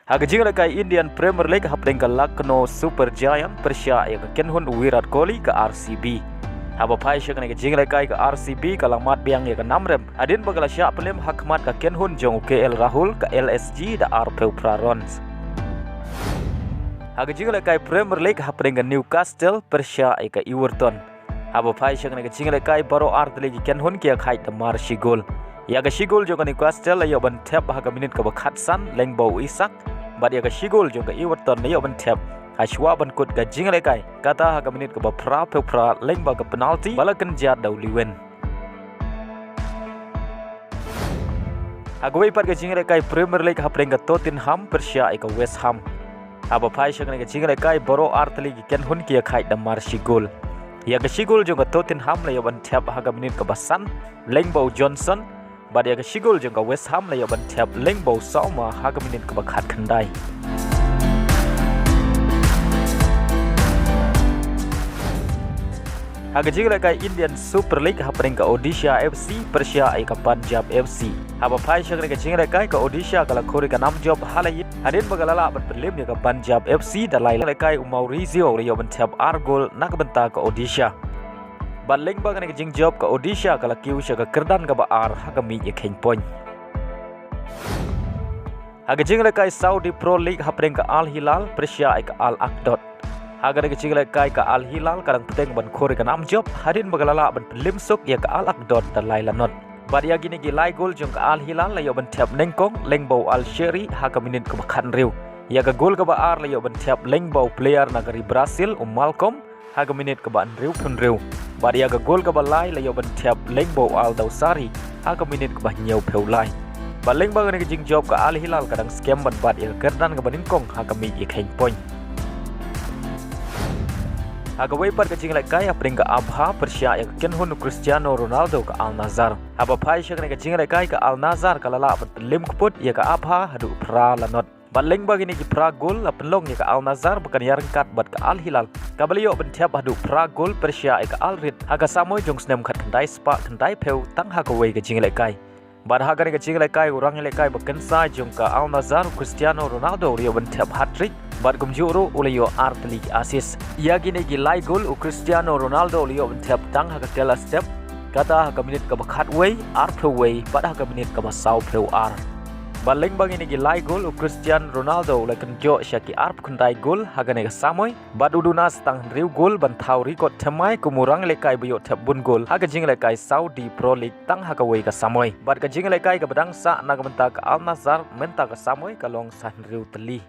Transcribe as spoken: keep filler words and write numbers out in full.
Ha ka jingïalehkai Indian Premier League hapdeng ka Lucknow Super Giant pyrshah ïa ka kynhun Virat Kohli ka R C B. Haba phai sha kane ka jingïalehkai ka R C B ka la mad biang ïa ka namrem hadien ba ka la shah pynlem ha khmat ka kynhun jong u K L Rahul ka L S G da arphew phra runs. Ha ka jingïalehkai Premier League hapdeng ka Newcastle pyrshah ïa ka Everton. Haba phai sha kane ka jingïalehkai baroh artylli ki kynhun ki ïakhaid da mar shi gol. Ïa ka shi gol jong ka Newcastle la ïoh ban thep ha ka minit kaba khatsan lyngba u Isak. Bad ïa ka shi gol jong ka Everton la ïoh ban thep ha shuwa ban kut ka jingïalehkai, kata ha ka minit kaba phraphew phra lyngba ka penalty ba la kynjat da u Lewin. Ha kawei pat ka jingïalehkai Premier League hapdeng ka Tottenham pyrshah ïa ka West Ham. Haba phai sha kane ka jingïalehkai baroh artylli ki kynhun ki ïakhaid da mar shi gol. Ïa ka shi gol jong ka Tottenham la ïoh ban thep ha ka minit kaba san lyngba u Johnson. Bad ïa ka shi gol jong ka West Ham la ïoh ban thep lyngba u Sawma ha ka minit kaba khatkhyndai. Ha ka jingïalehkai Indian Super League hapdeng ka Odisha F C pyrshah ïa ka Punjab F C. Haba phai sha kane ka jingïalehkai ka Odisha ka la khur ïa ka namjop ha la ïit hadien ba ka la lah ban pynlem ïa ka Punjab F C da lai lehkai u Maurizio u la ïoh ban thep ar gol na ka bynta ka Odisha. Bad lyngba kane ka jingjop ka Odisha ka la kiew sha ka kyrdan kaba ar ha ka miej ïakheiñ point. Ha ka jingïalehkai Saudi Pro League hapdeng ka Al Hilal pyrshah ïa ka Al Akdod. Ha kane ka jingïalehkai ka Al Hilal ka dang pyrshang ban khur ïa ka namjop hadien ba ka la lah ban pynlem suk ïa ka Al Akdod da lai la not. Bad ïa kine ki lai gol jong ka Al Hilal la ïoh ban thep nyngkong lyngba u Al Shehri ha ka minit kaba khathynriew. Ïa ka gol kaba ar la ïoh ban thep lyngba u player na ka ri Brazil u Malcom ha ka minit kaba hynriewphew hynriew. Bad ïa ka gol kaba lai la ïoh ban thep lyngba u Al Dawsari ha ka minit kaba hynñiewphew lai. Bad lyngba kane ka jingjop ka Al Hilal ka dang skhem ban bat ïa ka kyrdan kaba nyngkong ha ka miej ïakheiñ point. Ha kawei pat ka jingïalehkai hapdeng ka Abha pyrshah ïa ka kynhun u Cristiano Ronaldo ka Al Nassr. Haba phai sha kane ka jingïalehkai ka Al Nassr ka la lah ban pynlem kput ïa ka Abha haduh phra la not. Bad lyngba kine ki phra gol la pynlong ïa ka Al Nassr ba kan ïaryngkat bad ka Al Hilal kaba la ïoh ban thep haduh phra gol pyrshah ïa ka Al Rihd ha ka samoi jong u snem khatkhyndai spah khyndaiphew tang ha kawei ka jingïalehkai. Bad ha kane ka jingïalehkai u rangïalehkai ba kynsai jong ka Al Nassr u Cristiano Ronaldo u la ïoh ban thep hat-trick bad kumjuh ruh u la ïoh artylli ki assist. Ïa kine ki lai gol u Cristiano Ronaldo u la ïoh ban thep tang ha ka kylla step, kata ha ka minit kaba khatwei, arphew wei bad ha ka minit kaba sawphew ar. Bad lyngba kine ki lai gol u Cristiano Ronaldo u la kynjoh sha ki arphew khyndai gol ha kane ka samoi bad u duna sa tang hynriew gol ban thaw record thymmai kum u rangïalehkai ba ïoh thep bun gol ha ka jingïalehkai Saudi Pro League tang ha kawei ka samoi. Bad ka jingïalehkai kaba dang sah na ka bynta ka Al Nassr mynta ka samoi ka long sa hynriew tylli.